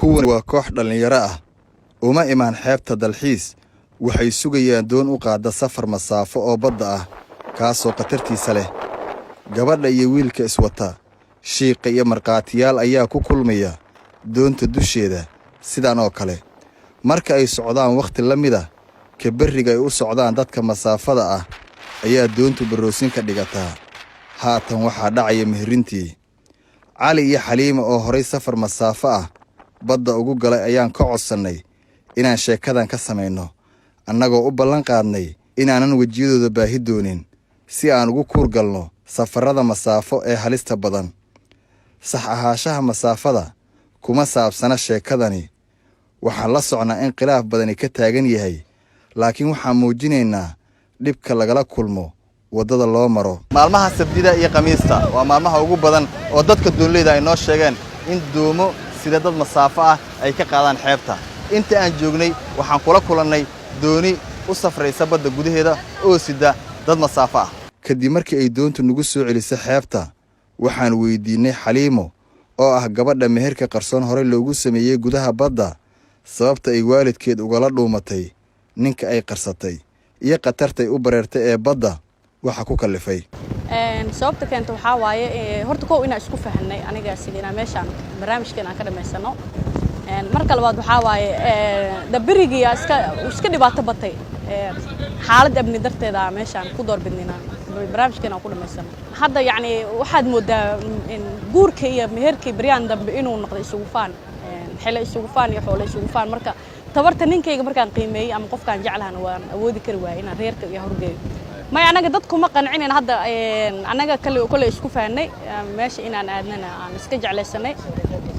Kuwan waa koox dhallinyaro ah. Uma imaan xeebta dalxiis. Waxay sugayaan doon u qaadda safar masaafo oo badda ah, kaasoo khatartiisa leh. Gabadha iyo wiilka iswata, shiiqa iyo markhaatiyaal ayaa ku kulmaya doonta dusheeda sidan oo kale. Marka ay socdaan wakhti la mid ah ka berriga ay u socdaan dadka masaafada ah, ayaa doontu baroosin ka dhigataa. Haatan waxaa dhacaya meherintii. Cali iyo Xaliima oo horay safar masaafo ah badda ugu galay ayaan ka codsannay inaan sheekadan ka samayno, annagoo u ballan qaadnay inaanan wejiyadooda baahi doonin, si aan ugu kuur galno safarrada masaafo ee halista badan. Sax ahaashaha masaafada kuma saabsana sheekadani. Waxaan la socnaa in khilaaf badani ka taagan yahay, laakiin waxaan muujinaynaa dhibka lagala kulmo waddada loo maro. Maalmaha Sabtida iyo Khamiista waa maalmaha ugu badan oo dadka doonleyda ay noo sheegeen in doomo sida dad masaafo ah ay ka qaadaan xeebta. Inta aan joognay waxaan kula kulannay dooni u safraysa badda gudaheeda oo sida dad masaafo ah. Kadib markii ay doontu nagu soo celisay xeebta, waxaan weydiinnay Xaliimo, oo ah gabadha meherka qarsoon horey loogu sameeyey gudaha badda, sababta ay waalidkeed ugala dhuumatay ninka ay qarsatay iyo khatartay u bareertay ee badda waxa ku kallifay. Sababta keenta waxaa waaye, horta kow, inaan isku fahanay aniga asiga inaan meeshaan barnaamijkeen aan ka dhamaysano. Marka labaad waxaa waaye da berigii iska dhibaato batay, xaalad amni darteeda meeshaan ku doorbidnay inaan barnaamijkeen aan ku dhamaysano. Hadda yacni waxaad moodaa guurka iyo meherkii baryahan dambe inuu noqday isugu faan, xilo isugu faan iyo xoolo isugu faan. Marka tabarta ninkayga markaan qiimeeyey ama qofkaan jeclahana, waan awoodi kari waayay inaan reerka iyo horgeeyo. Maya, anaga dadku ma qancinayn. Hadda annaga kale kole isku fahanay meesha inaan aadnana aan iska jeclaysanay,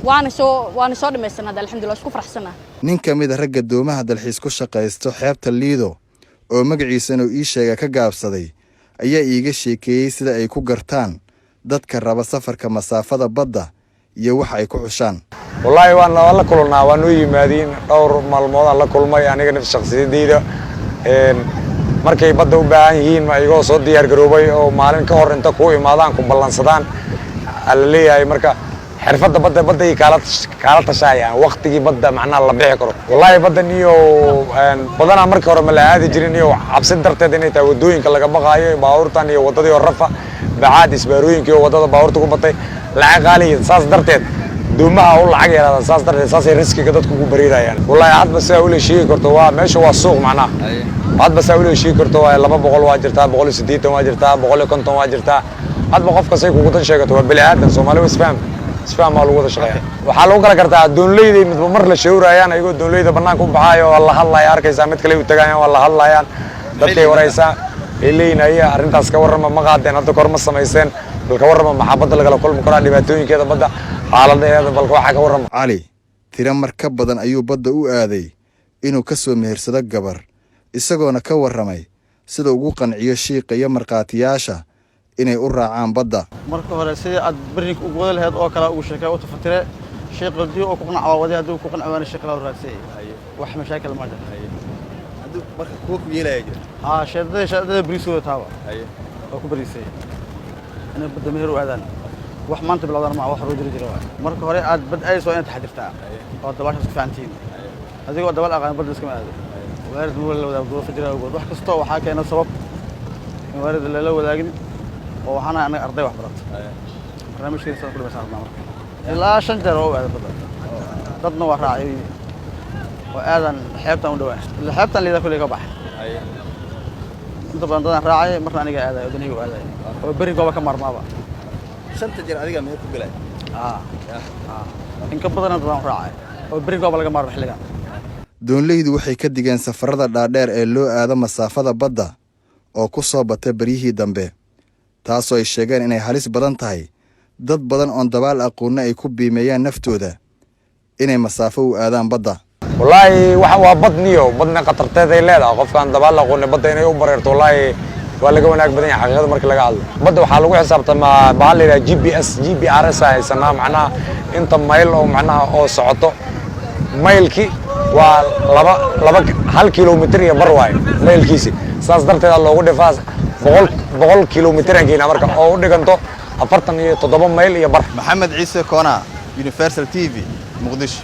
waana soo dhamaysan. Hadda alxamdulillah isku faraxsanaa. Nin ka mid a ragga doomaha dalxiis ku shaqaysto xeebta Liido, oo magaciisana uu ii sheega ka gaabsaday, ayaa iiga sheekeeyey sida ay ku gartaan dadka raba safarka masaafada badda iyo waxa ay ku xushaan. Wallaahi waan la kulannaa, waa noo yimaadiin. Dhowr maalmoodaan la kulmay aniga naf shakhsiyadayda. Markay badda u baahan yihiin ma igoo soo diyaar garoobay oo maalin ka hor inta ku imaadaan ku ballansadaan la leeyahay. Marka xirfadda badda badday kaala tashaayaan waqtigii badda macnaha la bixi karo. Wallaahi baddan iyo badanaa markii hore ma la aadi jirin, iyo cabsi darteed inay tahay waddooyinka laga baqaayo, baabuurtan iyo waddadii oo rafa bacaad, isbaarooyinkii oo waddada baabuurta ku batay, lacag qaaliya, saas darteed doomaha u lacag yaraada, saas darteed saasay riskiga dadku ugu bariirayaan. Wallaahi hadba sidaa ula sheegi karto, waa meesha waa suuq macnaha. Hadba saa ula sheegi karto, waa 200 waa jirtaa, 180 waa jirtaa, 150 waa jirtaa. Hadba qof kastay kugu dan sheegato. Waa bini aadan Soomaali, waa isfaham, isfaham waa lagu wada shaqeeya. Waxaa lagu kala gartaa doonleyday midba mar la shawrayaan, ayagoo doonleyda banaanka u baxaayo waa la hadlaya, arkaysaa. Mid kale u tagayaan, waa la hadlayaan, dadkay waraysaa ay leeyihin, aya arrintaas ka warrama, ma qaadeen hadda kor, ma samayseen, bal ka warrama, maxaa badda lagala kulmi karaa, dhibaatooyinkeeda badda, xaaladaheeda, balka waxaa ka warrama. Cali tiro mar ka badan ayuu badda u aaday inuu ka soo mehersado gabar, isagoona ka warramay sida ugu qanciyo shiiqa iyo markhaatiyaasha inay u raacaan badda. Marka hore sidii aad berrinka ugu wada lahayd oo kale ugu sheekay, u tafatire. Sheekh haddii uu ku qanco waa wadi, haddii uu ku qanci waana sheekh la raadsay, wax mashaakil ma jiro. Hadduu marka kuwa ku yeelaya jira? Haa, sheedada bariiskooda taaba waa ku bariisay inay badda meher u aadaan. Wax maanta bilowdaan ma wax hore jiri jira waay. Marka hore aad bad aadayso waa inaad taxadirtaa oo dabaashaas ku fiicantihiin. Adigoo dabal aqaan badda iskama aado. Waalid ma la wadaago, duruufo jira awgood. Wax kastoo waxaa keena sabab in waalid lala wadaagin oo waxaana anaga arday wax barata barnaamijkeena sidaan ku dhamaysan rabnaa. Marka ilaa shan jeer oo u aada badda, dadna waa raacay oo aadan xeebtaan u dhawaa, ila xeebtaan Liida kulley ka bax. Inta badan dadaan raacay, marna aniga aadayo oo danahayga u aadayo oo berri gooba ka maarmaaba. Shanta jeer adigaa meher ku galay? Aa, in ka badana dadaan u raacay oo berri gooba laga maarmo xilligan. Doonleydu waxay ka digeen safarada dhaadheer ee loo aado masaafada badda oo ku soo bata beryihii dambe, taasoo ay sheegeen inay halis badan tahay, dad badan oon dabaal aqoonna ay ku biimeeyaan naftooda inay masaafo u aadaan badda. Wallaahi waxa waa bad niyo, badna khatarteed ay leedahay. Qofkaan dabaal aqoonin badda inay u bareerto, wallaahi waa laga wanaag badan yahay. Xaqiiqada marka laga hadlo, badda waxaa lagu xisaabtamaa bahal la yidhaha GPS, GPRS aa haysanaa, macnaha inta mayl oo macnaha oo socoto. Maylki waa laba laba 1 kilomitir iyo bar waaye maylkiisi. Saas darteeda loogu dhifaa 100 kilomitir aan geynaa, marka oo u dhiganto 47 mayl iyo bar. Maxamed Ciise Koona, Universal TV, Muqdisho.